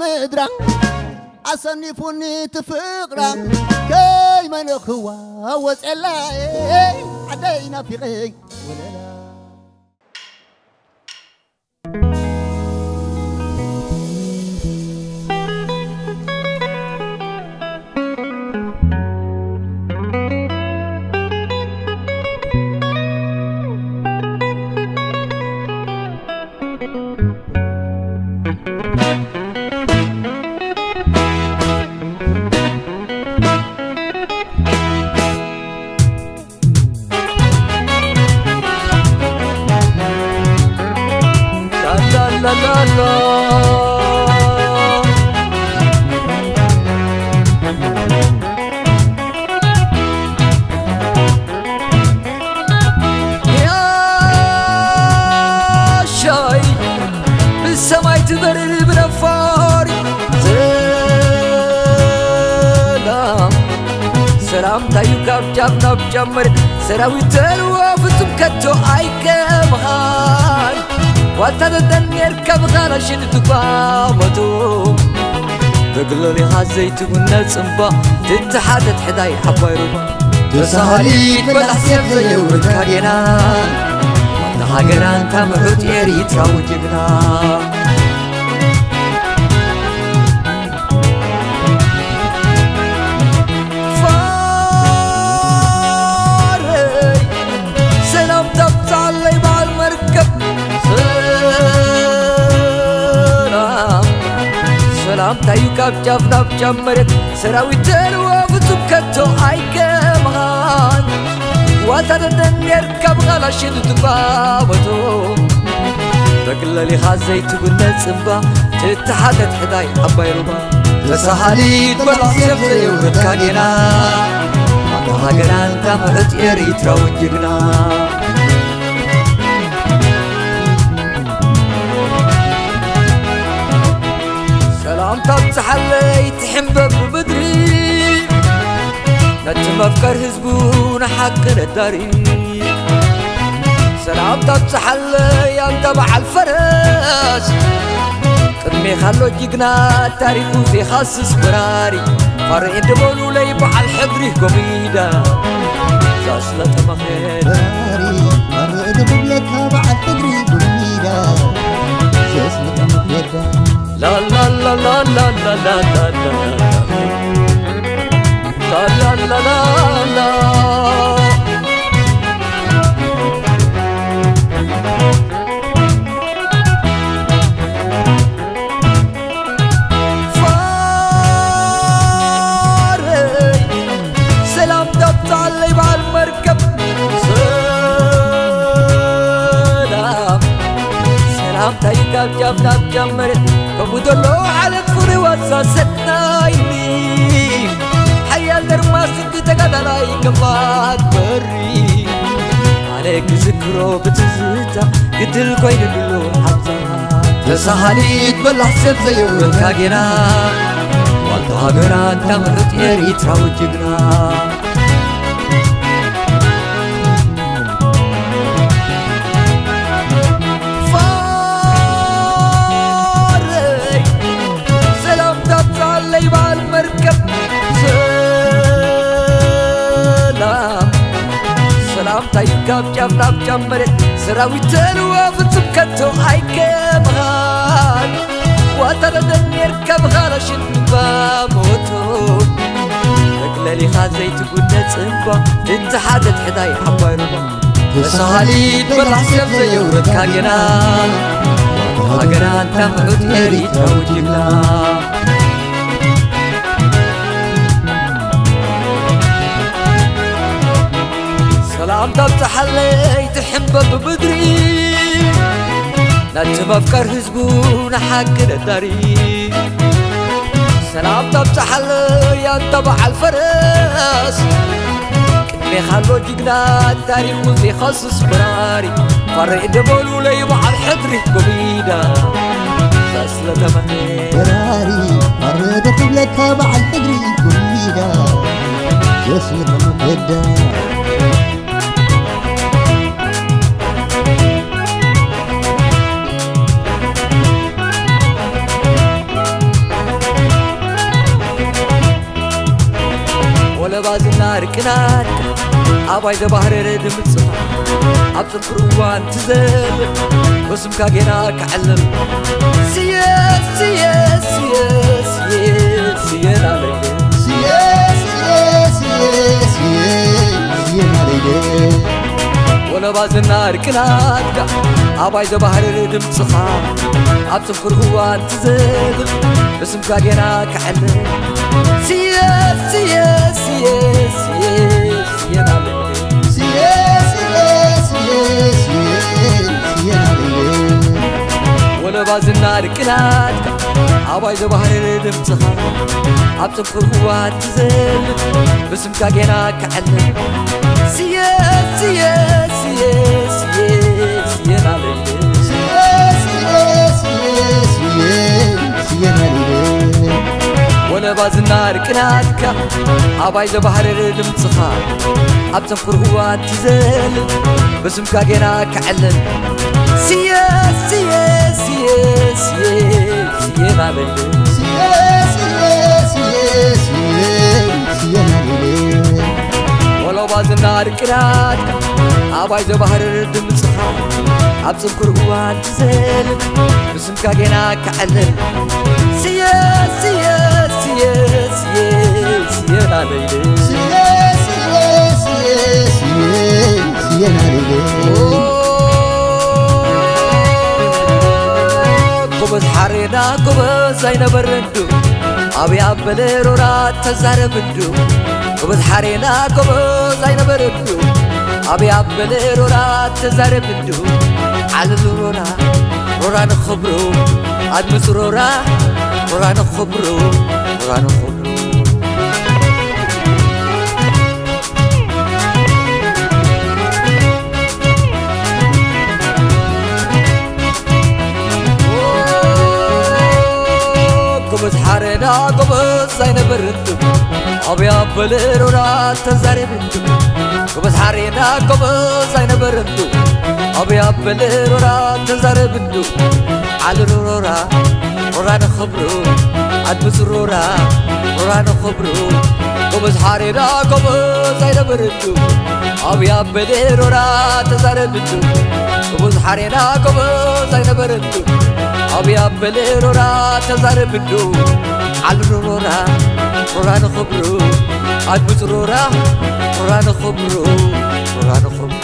ምድራ ኣሰኒፉኒ ትፍቕራ ከይመነኽዋ ወፅላ ዓደይ ናፊቐ ወለላ። ያሻይ ብሰማይ ትበርር ብነፋር ሰላም ሰላምታዩ ካብ ጫፍ ናብ ጫፍ መሬት ሰራዊት ተልዎ ፍጹም ከቶ ኣይከምኻን ዋታ ተጠንጌርካ ብኻላሽን ትቋመቱ ብግሎሊኻ ዘይትጉነ ጽምባ ትተሓተት ሕዳይ ዓባይ ሩባ ተሳሃሊት በላሕ ሴፍ ዘየውርድካ ጌና ዋታ ሃገራንካ ምዑት ኤሪትራዊ ጅግና ፋረይ ሰላም ታብጻለይ በዓል መርከብ ሰላም ሰላምታዩ ካብ ጫፍ ናብ ጫፍ መሬት ሰራዊት ተልዎ ፍጹም ከቶ ኣይከምኻን ዋታ ደንደን ጌርካ ብኻላሽን ትቋመቶ በግለሊኻ ዘይትጉነ ጽምባ ትተሓተት ሕዳይ ዓባይ ሩባ ተሳሃሊት በላሕ ሴፍ ዘየውርድካ ጌና ኣታ ሃገራንካ ምዑት ኤሪትራዊ ጅግና ሰላም ታብጽሓለይ ትሕምበብ ምድሪ ነቲ መፍቀር ህዝቡ ንሓቂ ነዳሪ ሰላም ታብጽሓለይ ኣንታ በዓል ፈረስ ቅድሜኻ ኣሎ ጅግና ታሪኹ ዘይኻስስ በራሪ ፋርዒ ደበሉለይ በዓል ሕድሪ ጎሚዳ ዛስለጠ መኸድ በራሪ ፋርዒ ደበሉለካ በዓል ሕድሪ ጎሚዳ ዛስለጠ መኸድ ላላላላላላላላ ላላላላላ ፋረይ ሰላም ዳብታለይ በዓል መርከብ ሰላም ሰላምታይ ካብ ጫፍ ናብ ጫፍ መሬት ከምኡ ዘሎ ዓለት ፍሪ ዋሳ ሰናይኒ ሓያል ደርማስ ተጋዳላይ ገባር በሪ ኣነ ክዝክሮ ብትዝታ ግድል ኮይኑሉ ሓብታ ተሳሃሊት በላሕ ሰብ ዘየውረድካ ጌና ዋልታ ሃገራ እንታ ምዑት ኤሪትራዊ ጅግና ፋረይ ሰላም ታብጻለይ በዓል መርከብ ሰላም ሰላምታዩ ካብ ጫፍ ናብ ጫፍ መሬት ሰራዊት ተልዋ ፍጹም ከቶ ኣይከምኻን ዋታ ደደን ጌርካ ብኻላሽን ባሞቶ መግለሊኻ ዘይትጉነ ጽንባ ትተሓተት ሕዳይ ዓባይ ሩባ ተሳሃሊት በላሕ ሰብ ዘየውረድካ ጌና ሃገራ እንታ ምዑት ኤሪትራዊ ጅግና ሰላም ታብጽሓለይ ትሕምበብ ምድሪ ነቲ መፍቀር ህዝቡ ንሓቂ ነዳሪ ሰላም ታብጽሓለይ ኣንታ በዓል ፈረስ ቅድሜኻ ኣሎ ጅግና ታሪኹ ዘይኸስስ በራሪ ፋረ ደበሉለይ በዓል ሕድሪ ጎሚዳ ስለ ተመነ በራሪ ፋረ ደክብለካ በዓል ሕድሪ ጎሚዳ ስለ ተመነ ዝና ርቅናት ኣባይ ዘባህርር ድምፅኻ ኣብ ፅንኩር እዋን ትዘል በስምካ ጌና ክዕልል ስየ ስየ ስየ ስየ ስየ ናለይ ስየ ስየ ስየ ስየ ናለይ ወለባ ዝና ርቅናትካ ኣባይ ዘባህርር ድምፅኻ ኣብ ፅንኩር እዋን ትዘል በስምካ ጌና ክዕልል ስየ ስየ ስየ ስየ ስየ ናለይ ስየ ስየ ስየ ስየ ስየ ናለይ ወለባ ዝና ርቅናትካ ኣባይ ዘባህርር ድምፅኻ ኣብ ፅንኩር እዋን ትዘል በስምካ ጌና ክዕልል ስየ ስየ ስየ ስየ ስየ ናለይ ስየ ስየ ስየ ስየ ስየ ናለይ ወለባ ዝና ርቅናትካ ኣባይ ዘባህርር ድምፅኻ ኣብ ፅንኩር እዋን ትዘል በስምካ ጌና ክዕልል ስየ ስየ ስየ ስየ ስየ ናለይ ስየ ስየ ስየ ስየ ስየ ናለይ ወለባ ዝና ርቅናትካ ኣባይ ዘባህርር ድምፅኻ ኣብ ፅንኩር እዋን ትዘል በስምካ ጌና ክዕልል ስየ ስየ ስየ ስየ ስየ ናለይ ስየ ስየ ስየ ስየ ስየ ናለይ ጎበዝ ሓሬና ጎበዝ ኣይነበረን ዱ ኣብያ በለ ሮራ ተዛረብ እንዱ ጎበዝ ሓሬና ጎበዝ ኣይነበረን ዱ ኣብያ በለ ሮራ ተዛረብ እንዱ ዓልሉ ሮራ ሮራ ንኽብሩ ኣድምፁ ሮራ ሮራ ንኽብሩ ሮራ ንኽብሩ ጎበዝ ሓሬና ጎበዝ ኣይነበረን ዱ ኣብያ በለ ሮራ ተዛረብ እንዱ ጎበዝ ሓሬና ጎበዝ ኣይነበረን ዱ ኣብያ በለ ሮራ ተዛረብ እንዱ ዓልሉ ሮራ ሮራ ንኽብሩ ኣድምፁ ሮራ ሮራ ንኽብሩ ጎበዝ ሓሬና ጎበዝ ኣይነበረን ዱ ኣብያ በለ ሮራ ተዛረብ እንዱ ጎበዝ ሓሬና ጎበዝ ኣይነበረን ዱ ኣብያ በለ ሮራ ተዛረብ እንዱ ዓልሉ ሮራ ሮራ ንኽብሩ ኣድምፁ ሮራ ሮራ ንኽብሩ ሮራ ንኽብሩ